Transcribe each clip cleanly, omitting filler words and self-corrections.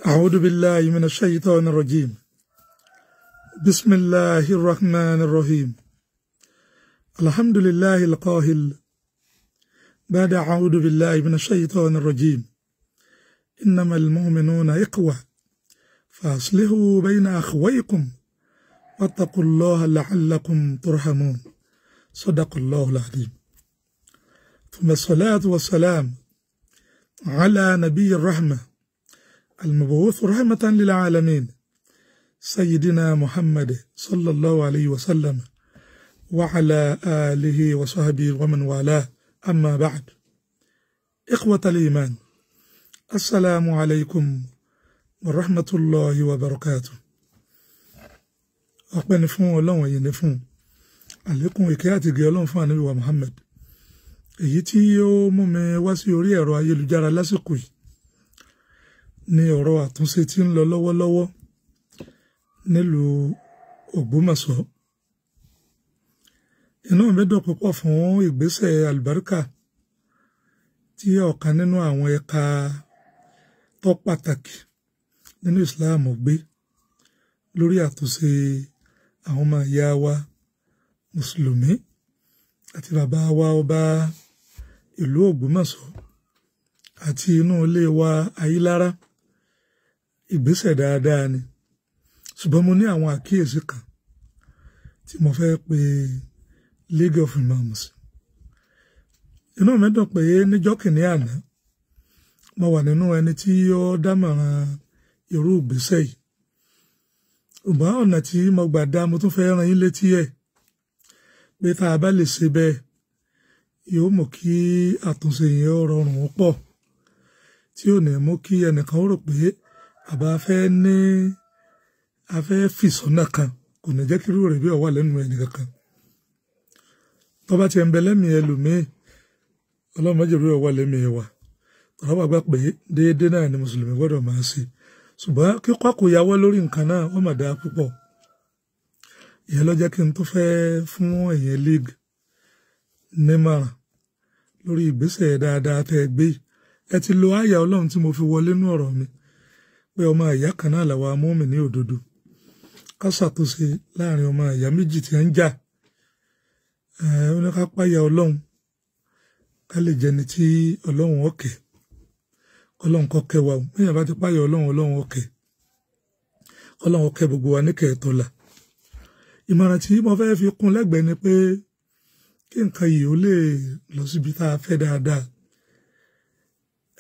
أعوذ بالله من الشيطان الرجيم. بسم الله الرحمن الرحيم. الحمد لله القاهل بعد أعوذ بالله من الشيطان الرجيم. إنما المؤمنون إخوة فأصلحوا بين أخويكم واتقوا الله لعلكم ترحمون. صدق الله العظيم. ثم الصلاة والسلام على نبي الرحمة المبعوث رحمة للعالمين سيدنا محمد صلى الله عليه وسلم وعلى آله وصحبه ومن والاه. أما بعد، إخوة الإيمان، السلام عليكم ورحمة الله وبركاته. Ọpẹ́ ni fún Ọlọ́run, èyí ni fún àlékún ìkẹ́ àti ìgẹ̀ Ọlọ́run fún Ànábì wa Muhammad. Èyí tí ó mú mi wá sí orí ẹ̀rọ ayélujára lásìkò yìí ní ọ̀rọ̀ àtúnṣe tí ń lọ lọ́wọ́lọ́wọ́ nílùú Ògbómọ̀ṣọ́. Inú mi dùn púpọ̀ fún ìgbésẹ̀ àlùbáríkà tí ọ̀kan nínú àwọn ẹ̀ka tó pàtàkì nínú Islam gbé lórí àtúnṣe àwọn ọmọ ìyá wa mùsùlùmí àti bàbá wa ọba ìlú Ògbómọ̀ṣọ́ àti inú ilé wa Ayílára. Ìgbésẹ̀ dáadáa ni, ṣùgbọ́n mo ní àwọn àkíyèsí kan tí mo fẹ́ pe League of Imams. Inú mi dùn pé níjọ́ kìíní àná mo wà nínú ẹni tí ó dámọ̀ràn irú ìgbésẹ̀ yìí, ṣùgbọ́n ọ̀nà tí mo gbà dá mo tún fẹ́ rán yín létí ẹ̀ pé tá a bá lè ṣe bẹ́ẹ̀ yóò mú kí àtúnṣe yẹn ó rọrùn pọ̀, tí ò ní mú kí ẹnìkan rò pé àbá fẹ́ ní a fẹ́ fìsọ́nà kan, kò ní jẹ́ kí irú rẹ̀ bí ó wà lẹ́nu ẹnìkankan. Tó bá ti ń bẹ lẹ́mìí ẹlòmíì, Ọlọ́run má jẹ́ irú ẹ̀ wà lẹ́mìí wa. Tọ́lá wà gbà pé déédéé náà ni mùsùlùmí gbọ́dọ̀ máa ṣe, ṣùgbọ́n kíkọ́ kò yáwọ́ lórí nǹkan náà wọ́n mà dáa púpọ̀. Ìyẹn ló jẹ́ kí n tó fẹ́ fún ẹ̀yin league nímọ̀ràn lórí ìgbésẹ̀ dáadáa tẹ́ ẹ gbé. Ẹ ti lo àyà Ọlọ́run tí mo fi wọlé nú ọ̀rọ̀ mi pé ọmọ ìyá kan náà làwa mùmínì ní òdodo, ká ṣàtúnṣe láàrin ọmọ ìyá méjì tí ń jà. Ó ní ká páyà Ọlọ́run ká lè jẹni tí Ọlọ́run ọ̀kẹ́. Ọlọ́run kó kẹ́ wa o. Bẹ́ẹ̀ bá ti páyà Ọlọ́run, Ọlọ́run ọ̀kẹ́. Ọlọ́run ọ̀kẹ́ gbogbo wa ní kẹ̀ẹ́tọ́ la. Ìmọ̀ràn tí mo fẹ́ fi kún lẹ́gbẹ̀ẹ́ ni pé kí nǹkan yìí ó lè lọ síbi tá a fẹ́ dáadáa.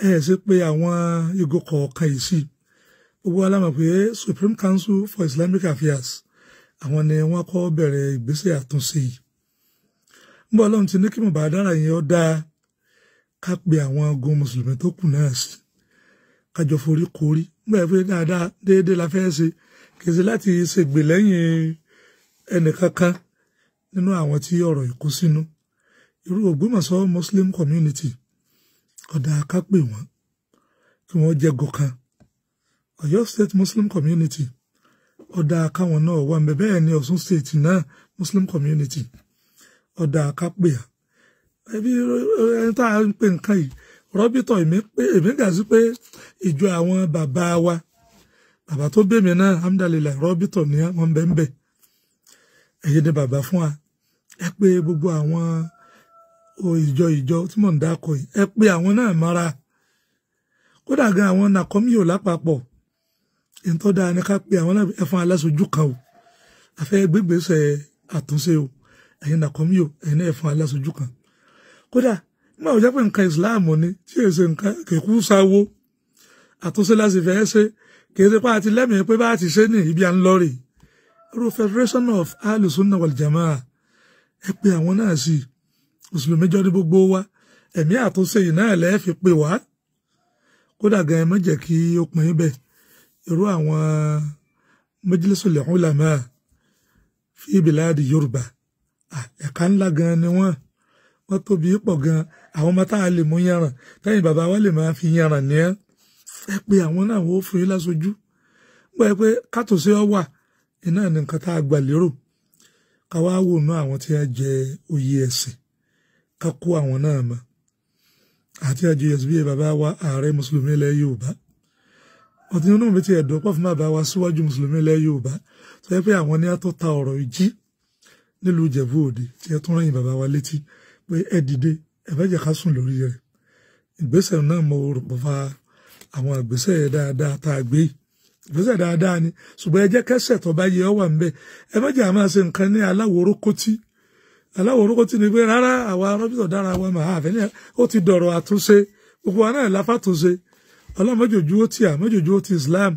Ẹ ṣe pé àwọn igun kọ̀ọ̀kan yìí sí gbogbo wa la mọ̀ pé Supreme Council for Islamic Affairs àwọn ni wọ́n kọ́ bẹ̀rẹ̀ ìgbésẹ̀ àtúnṣe yìí. Nígbà Ọlọ́run ti ní kí mo bá dára yẹn ó dáa ká pe àwọn ogun mùsùlùmí tó kù náà sí, kájọ forí korí. Nígbà pé dáadáa déédéé la fẹ́ ṣe, kì í ṣe láti ṣègbè lẹ́yìn ẹnìkankan nínú àwọn tí ọ̀rọ̀ yìí kó sínú. Irú Ògbómọ̀ṣọ́ Muslim Community ọ̀dà ká pè wọ́n kí wọ́n jẹ́ gọ̀kan. Ọ̀yọ́ State Muslim Community ọ̀dà káwọn náà wà ńbẹ̀, bẹ́ẹ̀ ni Ọ̀ṣun State náà Muslim Community ọ̀dà ká pè á. Ẹbí ẹni tá a ń pè nǹkan yìí rọ́bìtọ̀, èmi gà sí pé ìjọ àwọn bàbá wa, bàbá tó bèmí náà alhamdulillah rọ́bìtọ̀ ni wọ́n bẹ̀ ń bẹ̀. Ẹ̀yin ni bàbá fún wa. Ẹ pé gbogbo àwọn ìjọ ìjọ tí mò ń dákọ yìí, ẹ pé àwọn náà mọ́ra. Kódà gan àwọn nàkọ́míò lápapọ̀, ìtọ́ dáa ni ká pé àwọn náà ẹ fún aláṣojú kan o, àfẹ́ gbégbèsè àtúnṣe o, ẹ̀yin nàkọ́míò ẹ̀yin náà ẹ fún aláṣojú kan. Kódà nígbà tó jẹ́ pé nǹkan Ìsìláàmù ni tí èsè nǹkan kìkú sáwó, àtúnṣe láti fẹ́ ṣe, kì í ṣe pé àti lẹ́mìí pé bá ti ṣe ní ibi à ń lọ rè. Irú Federation of Ahlus-Sunnah wal Jama'ah ẹ pé àwọn náà sí, mùsùlùmí jọ ní gbogbo wa, ẹ̀mí àtúnṣe yìí náà lẹ́ẹ̀ fi pè wá. Kódà gan ẹ má jẹ́ kí ó pin bẹ́ẹ̀. Irú àwọn Majlisul Ulama fi biladi Yorùbá, ẹ̀ka ńlá gan ni wọ́n tóbi pọ̀ gan. Àwọn ọmọ tá a lè mú yanràn tẹ́yìn bàbá wa lè máa fi yanràn ní ẹ́. Ẹ pé àwọn náà wọ́n fún yín láṣojú. Gbọ́ ẹ pé kátòsí ọ wà iná ní nǹkan tá a gbà lérò. Ká wá wò ná àwọn tí wọ́n jẹ oyè ẹ̀sìn, ká kó àwọn náà mọ́. Àti àjọ USB bàbá wa ààrẹ mùsùlùmí ilẹ̀ Yorùbá, Ọtí inú mi ti ẹ̀dùn pọ̀ fún bàbá wa síwájú mùsùlùmí ilẹ̀ Yorùbá tó yẹ pé àwọn ní àtọ́ ta ọ̀rọ̀ ìjí nílùú Ìjẹ̀bú Òde tí ẹ tún rìn bàbá wa létí pé ẹ dìde, ẹ fẹ́ jẹ́ ká sùn lórí rẹ̀. Ìgbésẹ̀ náà mo rò pọ̀ fa àwọn ìgbésẹ̀ dáadáa tá a gbé yìí. Ìgbésẹ̀ dáadáa ni, ṣùgbọ́n ẹ jẹ́ kẹ́sẹ̀ tó bá yẹ ọ wà ń bẹ̀. Ẹ má jẹ́ àmọ́ ṣe nǹkan ní aláwòrókótí. Aláwòrókótí ni pé rárá àwa rọ́bìtọ̀ dára wa mà á fẹ́ ní ó ti dọ̀rọ̀ àtúnṣe. Gbogbo wa náà láfàtúnṣe. Ọlọ́run mọ́jòjú ó ti àmọ́jòjú ó ti Islam.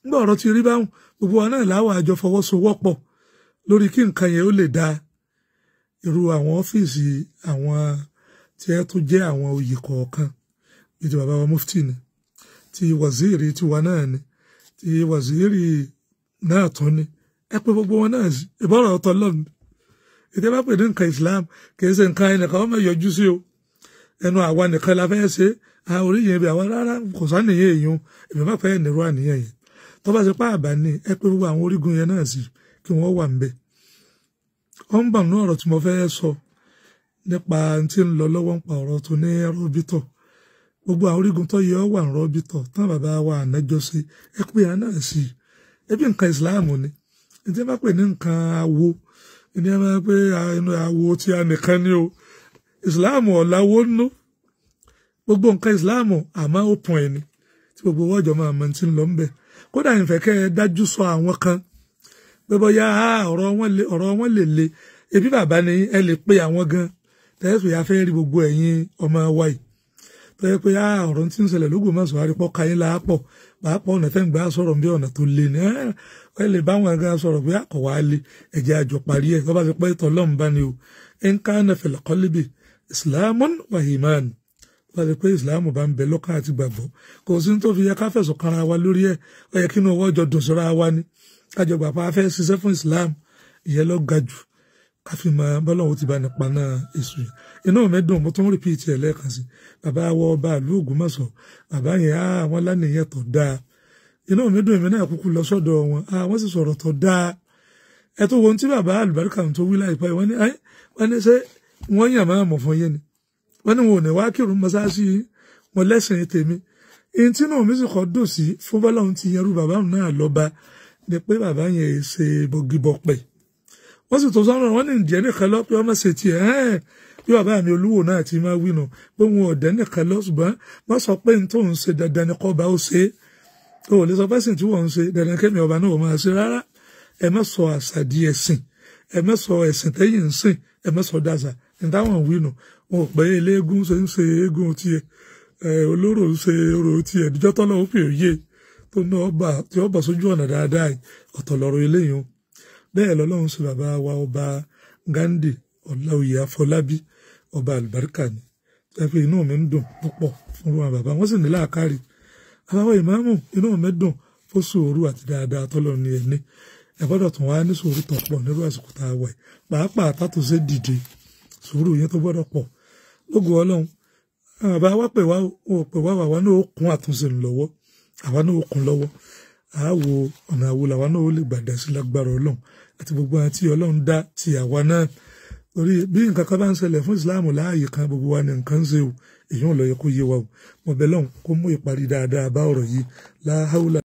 Nígbà ọ̀rọ̀ ti rí báwọn, gbogbo wa náà láwọ̀ àjọ fọwọ́sowọ́pọ̀ lórí kí nǹkan yẹn ó lè dáa. Irú àwọn ọ́fíìsì àwọn tí ẹ tó jẹ́ àwọn oyè kọ̀ọ̀kan bíi ti bàbá wa mufti ni, ti waziri tiwa náà ni, ti waziri náà tún ni. Ẹ pé gbogbo wọn náà sí ìbọ̀rọ̀ ọ̀tọ̀ lọ́nà. Ètò bá pè ní nǹkan Islam kì í ṣe nǹkan ẹnìkan wọ́n máa yọjú sí o. Ẹnu àwa nìkan la fẹ́ ṣe, orí yẹn bí àwa rárá kò sáníyàn èèyàn, èmi má fẹ́ nírú àníyàn yẹn. Tó bá ṣe pá àbá ní ẹ pé gbogbo àwọn orígun yẹn náà sí kí wọ́n wà ńbẹ̀. Ó ń bà nínú ọ̀rọ̀ tí mo fẹ́ sọ nípa tí ń lọ lọ́wọ́ ń pa ọ̀rọ̀ tó ní rọ́bítọ̀. Gbogbo àwọn orígun tó yẹ ọ́ wà ń rọ́bítọ̀ tán bàbá wa ànájọ́ sí ẹ pé àná náà sí. Ẹbí nǹkan Ìsìláàmù ni. Ìdí bá pè ní nǹkan awo, ìdí bá pè inú awo tí a nìkan ni o. Ìsìláàmù ọ̀làwó nú. Gbogbo nǹkan Ìsìláàmù àmọ́ ó pọn ẹni tí gbogbo ọjọ́ máa mọ̀ tí ń lọ ńbẹ̀. Kódà ìfẹ́ kẹ́ ẹ dájú sọ àwọn kan pé bóyá ọ̀rọ̀ wọn lè le. Ebi bàbá ni ẹ lè pe àwọn gan. Tẹ́sí ya fẹ́ rí gbogbo ẹ̀yin ọmọ wa yìí. Tẹ́ pé ọ̀rọ̀ tí ń ṣẹlẹ̀ l'Ógbómọ̀ṣọ́ àrípọ̀ kayín láàpọ̀. Pàápàá ọ̀nà tẹ́ ń gbà sọ̀rọ̀ bí ọ̀nà tó le ni. Ẹ lè bá wọn gan sọ̀rọ̀ pé àkọ́ wa le. Ẹ̀jẹ̀ àjọ parí ẹ̀. Tó bá ti pẹ́ tọ́ lọ́n bá ni o. In kana fil qalbi Islamun wa iman. Tó bá ti pé Ìsìláàmù bá ń bẹ lọ́kàn àti gbàgbọ́. Kò sí tó fi yẹ ká fẹ̀sùn kanra wa lórí ẹ̀. Ó yẹ kí inú ọwọ́ jọ dùn síra wa ni. Kájọ gbà pa afẹ́ ṣiṣẹ́ fún Islam. Ìyẹn ló ga jù. Káfí mọ bọ́lọ́hún ti bá nípa náà èṣù yẹn. Inú mi dùn, mo tún rìpíìtì ẹ̀ lẹ́ẹ̀kan sí. Bàbá wọ ọba ìlú Ògbómọ̀ṣọ́, bàbá yẹn àwọn lánìyẹn tó dáa. Inú mi dùn, èmi náà kúkú lọ sọ́dọ̀ wọn. Wọ́n sì sọ̀rọ̀ tó dáa. Ẹ tó wo ohun tí bàbá àlùbáríkà tó wí láìpẹ́, wọ́n ní ṣé wọ́n yàn máa mọ̀ fún yín ni. Wọ́n ní wọn ò ní wá kírun mọ́sáàsì wọn lẹ́sìn tèmi. Ihun tí inú mi sì kọ́ dùn sí fún bọ́lọ́hún ti yẹrù bàbá náà lọ́ba ni pé bàbá yẹn ṣe bọ̀gìbọ̀pẹ̀. Wọ́n sì tó sọ́nà wọ́n ní ìjẹ́ nìkan lọ pé ọmọ ṣe tiẹ̀ ẹ́ẹ̀ bí bàbá mi olúwo náà ti máa wí nù pé wọn ò dẹ́ nìkan lọ, ṣùgbọ́n wọ́n sọ pé n tó ń ṣe dandan ni kọ́ bá ó ṣe é. O ò lè sọ pé sìn tí wọ́n ń ṣe dandan kémi ọba náà ò máa ṣe rárá. Ẹ má sọ àṣà di ẹ̀sìn, ẹ má sọ ẹ̀sìn tẹ́yìn ń sìn, ẹ má sọ dàṣà. Ní táwọn wí nù, wọn ò pé eléégún ṣe ń ṣe eégún tiẹ̀, olóró ń ṣe orò tiẹ̀, ìdíjọ́ tọ́lọ́ ó pè é yé tó ná ọba tí ó bọ̀ sójú ọ̀nà dáadáa ọ̀tọ̀ lọ́rọ̀ eléyìí o. Bẹ́ẹ̀ lọ́lọ́run ṣe bàbá wa ọba Ghandi Ọláoyè Afọlábí ọba àlùbáríkà ni. Ẹ pé inú mi ń dùn púpọ̀ fún wọn bàbá, wọ́n sì ní làákàrí. Bàbá wa ìmáàmù, inú mi dùn fún sùúrù àti dáadáa tọ́lọ́run ní ẹni. Ẹ gbọ́dọ̀ tún wá ní sùúrù tó pọ̀ nírú àsìkò tá a wà yìí. Pàápàá tátúnṣe dìde, sùúrù yẹn tó gbọ́dọ̀ pọ̀. Lógo Ọlọ́run, bàbá wa pè wá, wọn ò pè wá, àwa náà ó kún àtúnṣe lọ́wọ́. Àwa náà ó kún lọ́wọ́. A wo ọ̀nà àwo làwa náà ó lè gbàdá sí lágbára Ọlọ́run àti gbogbo àti Ọlọ́run dá ti àwa náà. Torí bí nǹkan kan bá ń ṣẹlẹ̀ fún Ìsìláàmù láàyè kan, gbogbo wa ni nǹkan ń ṣe o. Èyí ò lọ yẹ kó yé wa o. Mo bẹ̀ Ọlọ́run kó mú ìparí dáadáa bá ọ̀rọ̀ yìí. La hawla.